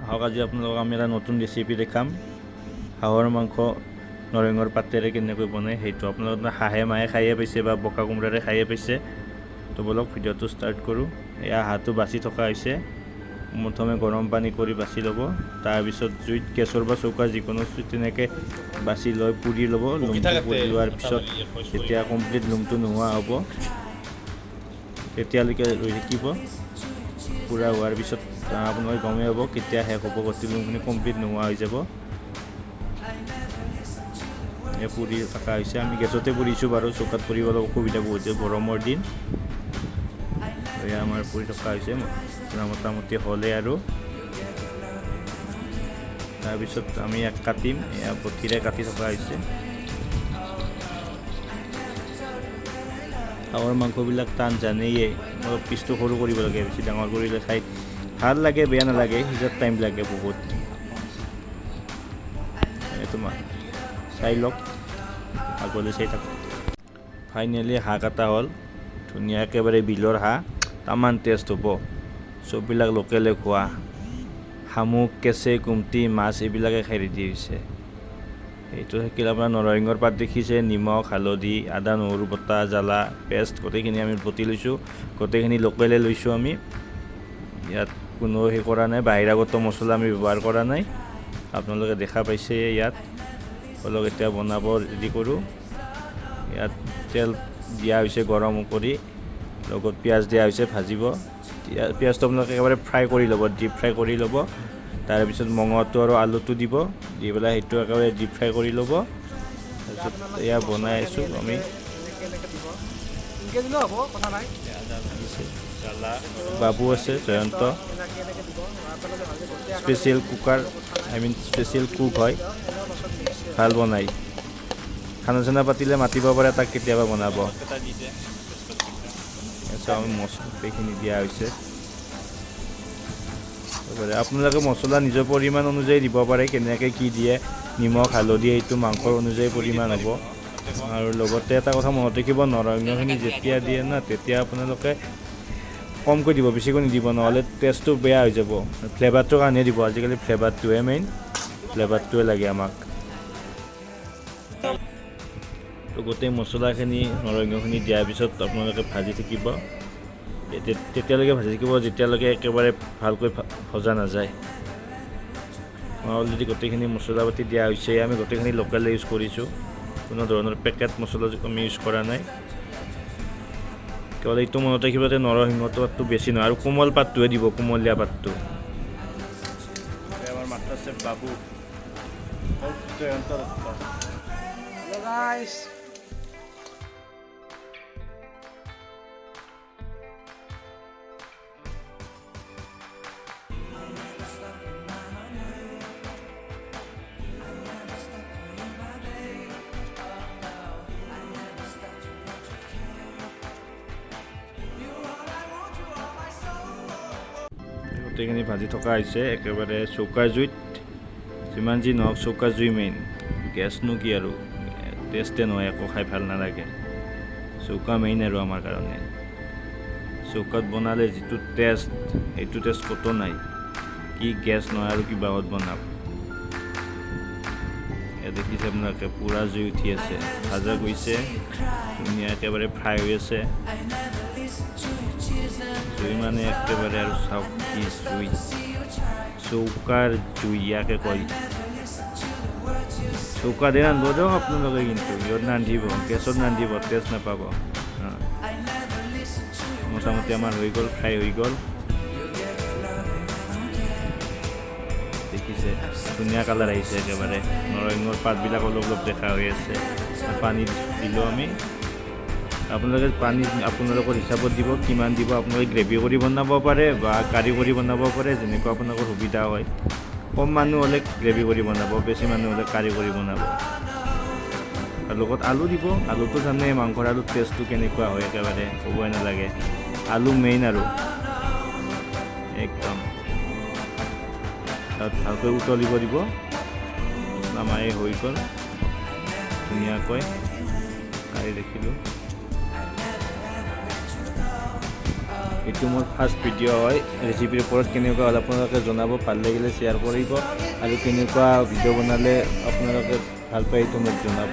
আহক, আজি আপোনালোকক আমি এটা নতুন ৰেচিপি দেখাম। হাঁহৰ মাংস নৰসিংহৰ পাতেৰে কেনেকৈ বনায় সেইটো আপোনালোকে হাঁহে মাহে খায়ে পাইছে বা পকা কোমোৰাৰে খায়ে পাইছে। তো ব'লক, ভিডিঅ'টো ষ্টাৰ্ট কৰোঁ। এয়া হাঁহটো বাছি থকা হৈছে। প্ৰথমে গৰম পানী কৰি বাছি ল'ব। তাৰপিছত জুইত গেছৰ বা চৌকা যিকোনো তেনেকৈ বাছি লৈ পুৰি ল'ব। লোমটো পুৰি লোৱাৰ পিছত যেতিয়া কমপ্লিট লোমটো নোহোৱা হ'ব, তেতিয়ালৈকে ৰৈ থাকিব। পুৰা হোৱাৰ পিছত আপোনালোকে গমেই পাব কেতিয়া শেষ হ'ব। গোটেই লোমখিনি কমপ্লিট নোহোৱা হৈ যাব। এই পুৰি থকা হৈছে। আমি গেছতে পুৰিছোঁ বাৰু, চৌকাত পুৰিব অলপ অসুবিধা, বহুত গৰমৰ দিন। এয়া আমাৰ পুৰি থকা হৈছে, পূৰা মোটামুটি হ'লেই আৰু। তাৰপিছত আমি ইয়াক কাটিম। এয়া বটিৰে কাটি থকা হৈছে। হাঁহৰ মাংসবিলাক টান জানেই, অলপ পিচটো সৰু কৰিব লাগে। বেছি ডাঙৰ কৰিলে খাই ভাল লাগে, বেয়া নালাগে, সিজাত টাইম লাগে বহুত। এইটো চাই লওক, আগলৈ চাই থাকক। ফাইনেলি হাঁহ কটা হ'ল। ধুনীয়া, একেবাৰে বিলৰ হাঁহ, তামান টেষ্ট হ'ব। চববিলাক লোকেলে খোৱা। শামুক, কেঁচে, কুমটি, মাছ এইবিলাকে খাই ৰেডি হৈছে। এইটো থাকিল আপোনাৰ নৰসিংহৰ পাত দেখিছে, নিমখ, হালধি, আদা, নহৰু বটা, জ্বালা পেষ্ট গোটেইখিনি আমি বটি লৈছোঁ। গোটেইখিনি লোকেলে লৈছোঁ আমি। ইয়াত কোনো সেই কৰা নাই, বাহিৰাগত মছলা আমি ব্যৱহাৰ কৰা নাই। আপোনালোকে দেখা পাইছে ইয়াত। অলপ এতিয়া বনাব ৰেডি কৰোঁ। ইয়াত তেল দিয়া হৈছে গৰম কৰি, লগত পিঁয়াজ দিয়া হৈছে ভাজিব। পিঁয়াজটো আপোনালোকে একেবাৰে ফ্ৰাই কৰি ল'ব, ডিপ ফ্ৰাই কৰি ল'ব। তাৰপিছত মঙহটো আৰু আলুটো দিব, দি পেলাই সেইটো একেবাৰে ডিপ ফ্ৰাই কৰি ল'ব। তাৰপিছত এয়া বনাই আছোঁ আমি। বাবু আছে, Jayanta, special cooker, I mean special cook হয়, ভাল বনায়। খানা চানা পাতিলে মাতিব পাৰে তাক, কেতিয়াবা বনাব। আমি মছলা গোটেইখিনি দিয়া হৈছে। আপোনালোকে মছলা নিজৰ পৰিমাণ অনুযায়ী দিব পাৰে, কেনেকৈ কি দিয়ে। নিমখ, হালধি এইটো মাংসৰ অনুযায়ী পৰিমাণ হ'ব। আৰু লগতে এটা কথা মনত ৰাখিব, নৰসিংহখিনি যেতিয়া দিয়ে না, তেতিয়া আপোনালোকে কমকৈ দিব, বেছিকৈ নিদিব, নহ'লে টেষ্টটো বেয়া হৈ যাব। ফ্লেভাৰটোৰ কাৰণে দিব। আজিকালি ফ্লেভাৰটোৱে মেইন, ফ্লেভাৰটোৱে লাগে আমাক। তো গোটেই মছলাখিনি, নৰসিংহখিনি দিয়াৰ পিছত আপোনালোকে ভাজি থাকিব। তেতিয়ালৈকে ভাজি থাকিব যেতিয়ালৈকে একেবাৰে ভালকৈ ভজা নাযায়। অলৰেডি গোটেইখিনি মছলা পাতি দিয়া হৈছে। আমি গোটেইখিনি লোকেল ইউজ কৰিছোঁ, কোনো ধৰণৰ পেকেট মছলা আমি ইউজ কৰা নাই। কেৱল এইটো মনত ৰাখিব যে নৰসিংহটো পাতটো বেছি নহয়, আৰু কোমল পাতটোহে দিব, কোমলীয়া পাতটো। আমাৰ মাষ্টাৰ চেফ বাবু জয়ন্ত দত্ত। Hello guys. গোটেইখিনি ভাজি থকা হৈছে একেবাৰে চৌকাৰ জুইত। যিমান যি নহওক, চৌকাৰ জুই মেইন। গেছনো কি আৰু, টেষ্টে নহয়, একো খাই ভাল নালাগে। চৌকা মেইন আৰু আমাৰ কাৰণে। চৌকাত বনালে যিটো টেষ্ট, সেইটো টেষ্ট ক'তো নাই। কি গেছ নহয় আৰু কিবাহত বনাওক। এয়া দেখিছে আপোনালোকে, পূৰা জুই উঠি আছে, ভাজা গৈছে ধুনীয়া, একেবাৰে ফ্ৰাই হৈ আছে। জুই মানে একেবাৰে আৰু চাওক কি জুই, চৌকাৰ জুই ইয়াকে কয়। চৌকাতে ৰান্ধিব দিয়ক আপোনালোকে, কিন্তু ইহঁত নাৰান্ধিব, গেছত নাৰান্ধিব, টেষ্ট নাপাব। মোটামুটি আমাৰ হৈ গ'ল, ফ্ৰাই হৈ গ'ল। দেখিছে, ধুনীয়া কালাৰ আহিছে একেবাৰে। নৰসিংহৰ পাতবিলাক অলপ অলপ দেখা হৈ আছে। পানী দিলোঁ আমি। আপোনালোকে পানী আপোনালোকৰ হিচাপত দিব, কিমান দিব। আপোনালোকে গ্ৰেভি কৰি বনাব পাৰে বা কাৰী কৰি বনাব পাৰে, যেনেকুৱা আপোনালোকৰ সুবিধা হয়। কম মানুহ হ'লে গ্ৰেভি কৰি বনাব, বেছি মানুহ হ'লে কাৰী কৰি বনাব। আৰু লগত আলু দিব। আলুটো জানে মাংসৰ আলুৰ টেষ্টটো কেনেকুৱা হয়, একেবাৰে ক'বই নালাগে। আলু মেইন আৰু একদম। তাত ভালকৈ উতলিব দিব। আমাৰ এই হৈ গ'ল ধুনীয়াকৈ কাঢ়ি দেখিলোঁ। এইটো মোৰ ফাৰ্ষ্ট ভিডিঅ' হয়। ৰেচিপিৰ ওপৰত কেনেকুৱা হ'ল আপোনালোকে জনাব। ভাল লাগিলে শ্বেয়াৰ কৰিব আৰু কেনেকুৱা ভিডিঅ' বনালে আপোনালোকে ভাল পায়, এইটো মোক জনাব।